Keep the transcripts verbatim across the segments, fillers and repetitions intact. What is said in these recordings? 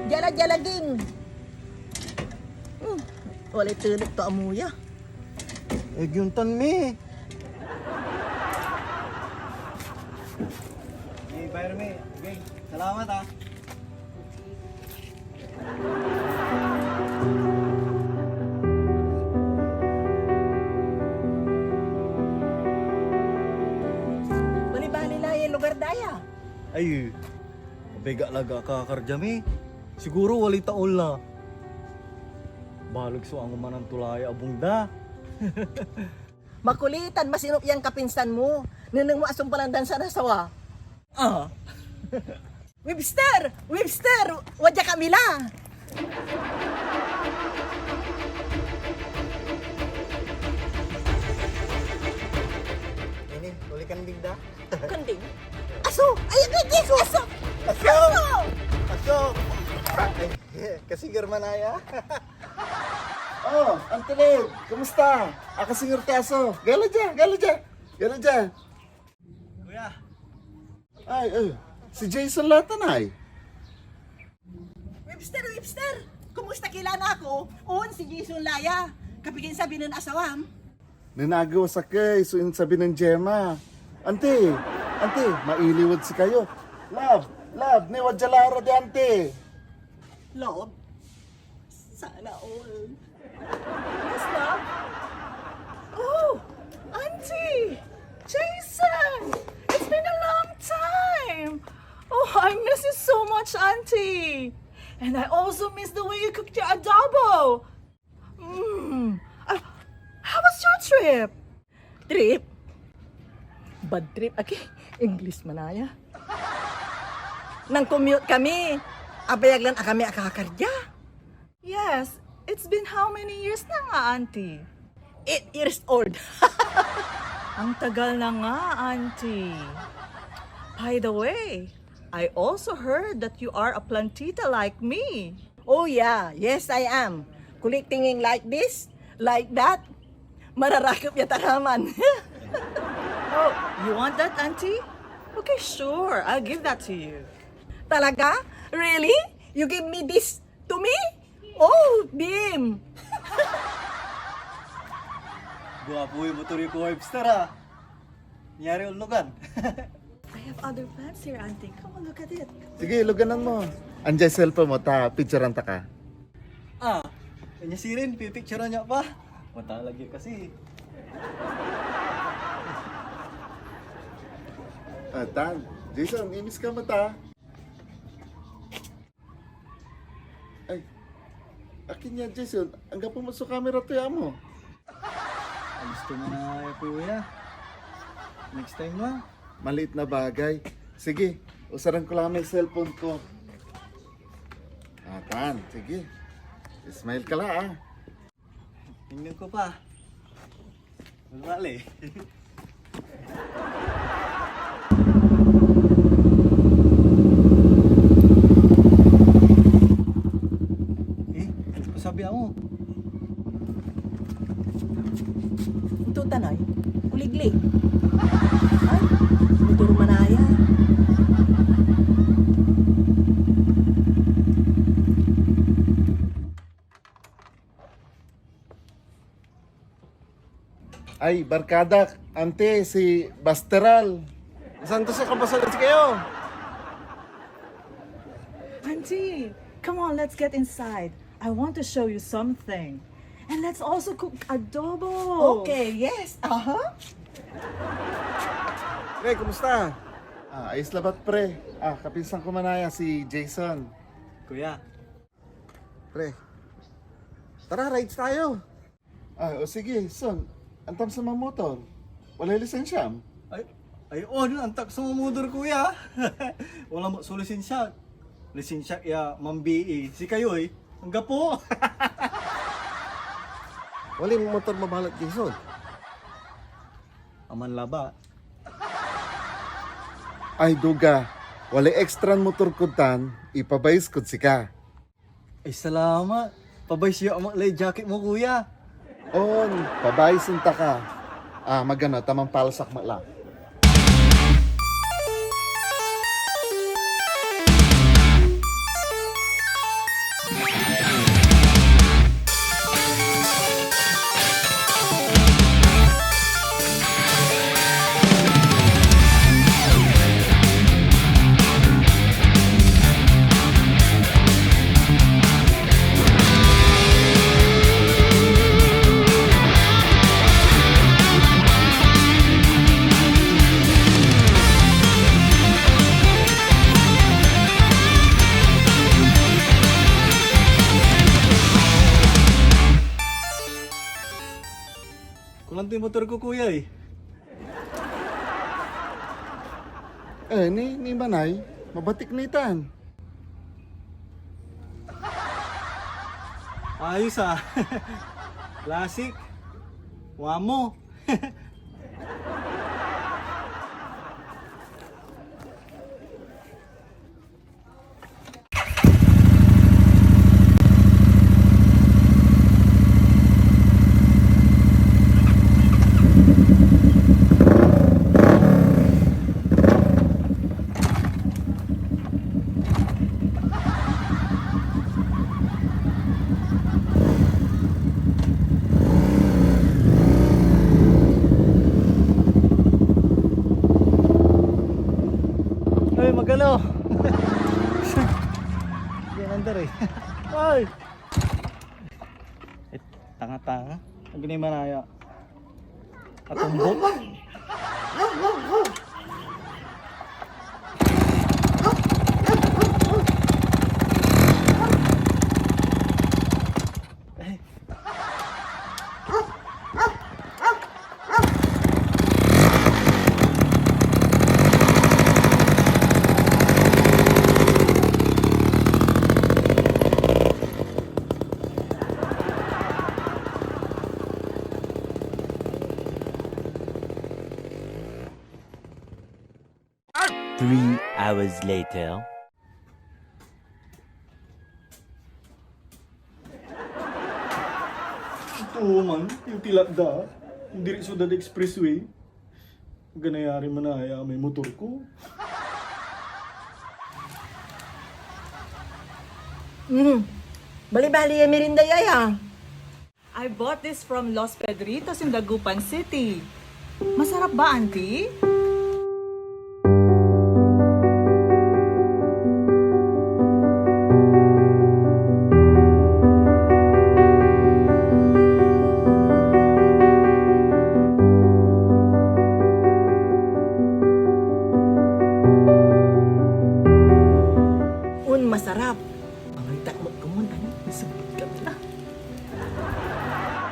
Diala, diala, Ging. Hmm, walay telek to amuya. Eh, gyuntan mi. Hey, bayar mi. Okay, salamat, ah. Balibali la ya lugar da ya. Ay, mabigat laga akakar dia mi. Siguro walay taon la. Baleg so angomanan to la ya abung da. Makulitan masinop yan kapinsan mo. Nengneng mo asumpalan dan sanasawa. Ah. Webster! Webster! Wadya kami la! Ini, uli kan bigda. Kanding? Aso! Ay, ay, ay, aso! Aso! Aso! Aso! Ay, kasi Germanaya. Oh, Anteleg, kumusta? Akasinger ti aso. Gala dia, gala dia. Gala dia. Kuya. Ay, ay. Si Jason latan ay. Webster, Webster! Kumusta ki la, anak ko? On, si Jason la ya. Kapikin sabi nen asawam? Nen agew a sakey so insabi nen Gemma. Anti, anti, mailiw ed sikayo. Love, love, ni wadya la ra di anti. Love? Sana all. Yes, love? Oh, Auntie! Jason! It's been a long time! Oh, I miss you so much, Auntie! And I also miss the way you cook your adobo! Mm. Uh, how was your trip? Trip? Bad trip, aki. English manaya. Nang-commute kami. Abayag lan akami akakar dia. Yes, it's been how many years na nga, Auntie? Eight years old. Ang tagal na nga, Auntie. By the way, I also heard that you are a plantita like me. Oh yeah, yes I am. Collecting like this, like that. Mararakep ya taraman. Oh, you want that, Auntie? Okay, sure. I'll give that to you. Talaga? Really? You give me this to me? Oh, Bim! Guwapo yung motor yung Webster, ah. Nangyari yung lugan. I have other plants here, Auntie. Come on, look at it. Sige, luganan mo. Andiay cellphone mo, ta picturean ta ka. Ah, kanya sirin, pipicturean niya pa. Mata lagi kasi. Ah, tan. Jason, imis ka mata. Ay, akin yan, Jason. Anggapo mo so camera to ya mo. Ay, gusto mo na, kuya. Next time na. Maliit na bagay. Sige, usaran ko lang may cellphone ko. Atan, sige. Smile ka la, ah. Tingnan ko pa. Wala eh. Eh, pasabi ako. Ito tanay, kuliglig. Ay, motor manaya. Ay, barkada, ante, si Basteral. Santos ya kabasalan si kayo. Auntie, come on, let's get inside. I want to show you something. And let's also cook adobo. Okay, yes. Aha. Pre, kumusta? Ah, ayos labat, pre. Ah, kapinsan ko manaya, si Jason. Kuya. Pre, tara, rides tayo. Ah, o sige, son. Antam sa mamotor. Walay lisensyam? Ay, ay, on, antak sa mamotor, kuya. Wala mo, so lisensya. Lisensya ya mambii. Si kayo, eh. Anggapo. Walay motor mabalat, Jason. Aman laba. Ay, duga. Walay extra motor kod tan, ipabayis kod sika. Ay, salamat. Pabaysi ya amak lay jacket mo, kuya. On, pabaysen ta ka. Ah, magano, ta manpalsak met la. Kulang toy motor ko, kuya, eh. Eh, ni, ni Manay, mabatik ni tan. Ayos, ah. Classic. Wamo. Ay, magano. Yan, under eh. Ay! Eh, tanga-tanga. Ang ganay manaya. Atumbok. Three hours later. Ito man, yung tilat da, yung diri so dad expressway. Ganayari manaya may motor ko. Mm. Bali-bali ya mirinda ya, ya. I bought this from Los Pedritos in Dagupan City. Masarap ba, Auntie? Un, masarap. Amay takot ko mon, ano, nasabot ka na.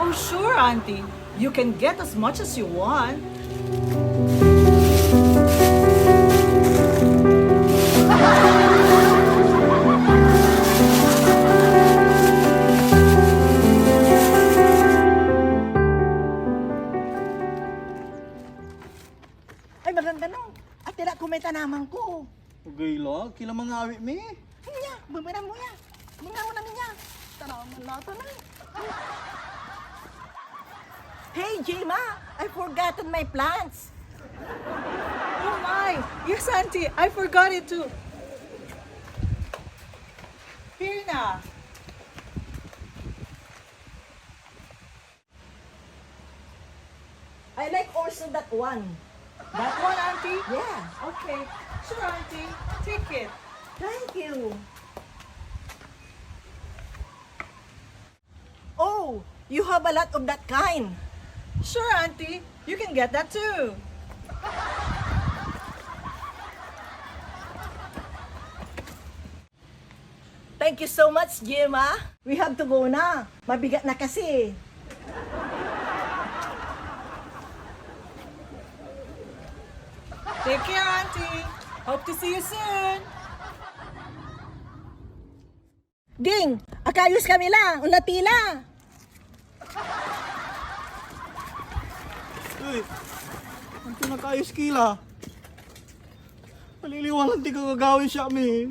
Oh, sure, Auntie. You can get as much as you want. Ay, maganda, no? Ay, tila ko may tanaman ko. Agay la, kila mangawit mi. Nia, bumira mo ya. Bumira mo na niya. Tanaman nato na. Hey, Jema, I forgotten my plants. Oh my! Yes, Auntie, I forgot it too. Here na. I like also that one. That one, Auntie? Yeah. Okay. Sure, Auntie. Take it. Thank you. Oh, you have a lot of that kind. Sure, Auntie. You can get that too. Thank you so much, Gemma. We have to go na. Mabigat na kasi. Take care, Auntie. Hope to see you soon. Ding, akayos kami la. Unla ti la. Uy, anto nakayos ki la? Maliliwa lan tig gagawin siya, mi.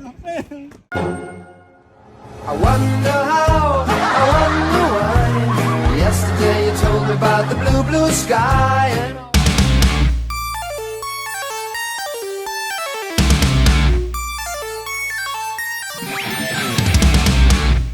I wonder how, I wonder why. Yesterday you told me about the blue, blue sky and